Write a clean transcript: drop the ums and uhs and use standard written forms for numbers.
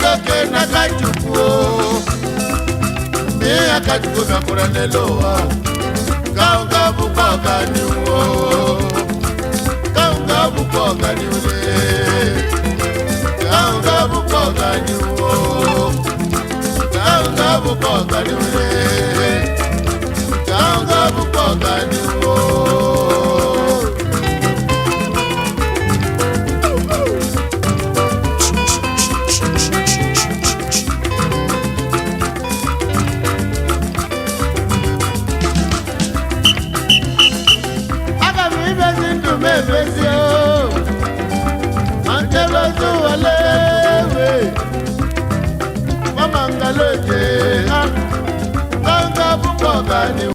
Iketa oke n'aka Chukwu o. Mgbe ihe aka Chukwu bịakwara n'elu ụwa, ka ahụ ga-abụkwa ọganihu o. Ka ahụ ga-abụkwa ọganihu lee. Ka ahụ ga-abụkwa ọganihu o. Ka ahụ ga-abụkwa ọganihu lee. Ka ahụ ga-abụkwa ọganihu o. Aga m imezi ndụ m emezi o, ma nchebe ozi ụwa lewe mama ngala oje ha ka nga bụkwa ọganihu.